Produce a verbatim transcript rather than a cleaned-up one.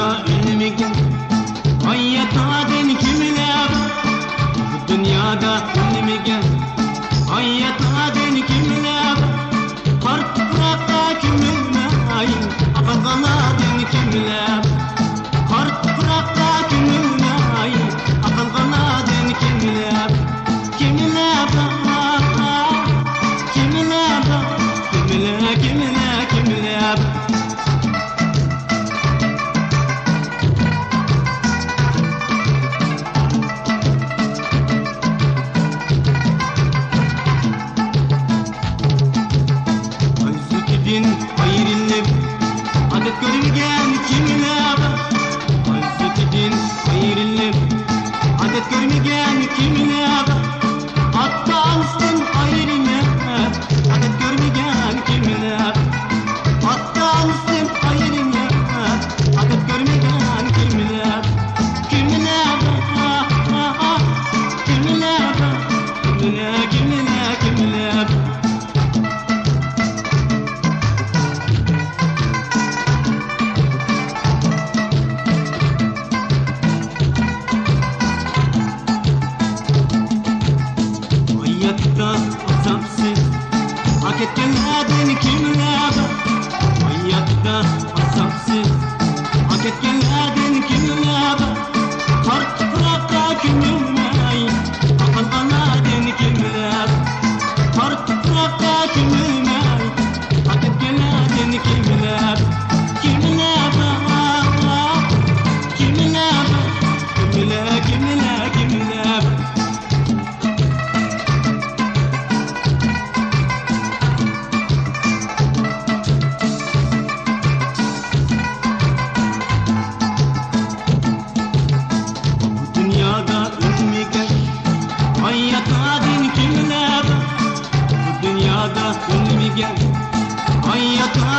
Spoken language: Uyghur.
ئۈنمىگەن ھاياتىدىن كىملەر بار؟ بۇ دۇنيادا ئۈنمىگەن ھاياتىدىن كىملەر بار؟ قارا تۇپراققا كۆمۈلمەي قالغانلاردىن كىملەر بار؟ قارا تۇپراققا كۆمۈلمەي قالغانلاردىن كىملەر بار؟ كىملەر بار؟ كىملەر بار؟ كىملەر، كىملەر، كىملەر بار؟ ئارزۇسىدىن ئايرىلىپ، ئادەت كۆرمىگەن كىملەر بار؟ ئارزۇسىدىن ئايرىلىپ، ئادەت كۆرمىگەن كىملەر بار؟ ئاتا-ئانىسىدىن ئايرىلىپ، ئادەت كۆرمىگەن كىملەر؟ ئاتا-ئانىسىدىن ئايرىلىپ، ئادەت كۆرمىگەن كىملەر؟ كىملەر بار؟ كىملەر بار؟ كىملەر، كىملەر، كىملەر؟ ھاياتتا ئازابسىز ئاكەتكەنلەردىن كىملەر بار؟ ھاياتتا ئازابسىز ئاكەتكەنلەردىن كىملەر بار؟ قارا تۇپراققا كۆمۈلمەي قالغانلاردىن كىملەر بار؟ قارا تۇپراققا كۆمۈلمەي ئاكەتكەنلەردىن كىملەر بار؟ كىملەر بار؟ كىملەر بار؟ كىملەر، كىملەر، كىملەر؟ بۇ دۇنيادا ئۆلمىگەن ھاياتىدىن كىملەر بار؟ بۇ دۇنيادا ئۆلمىگەن ھاياتىدىن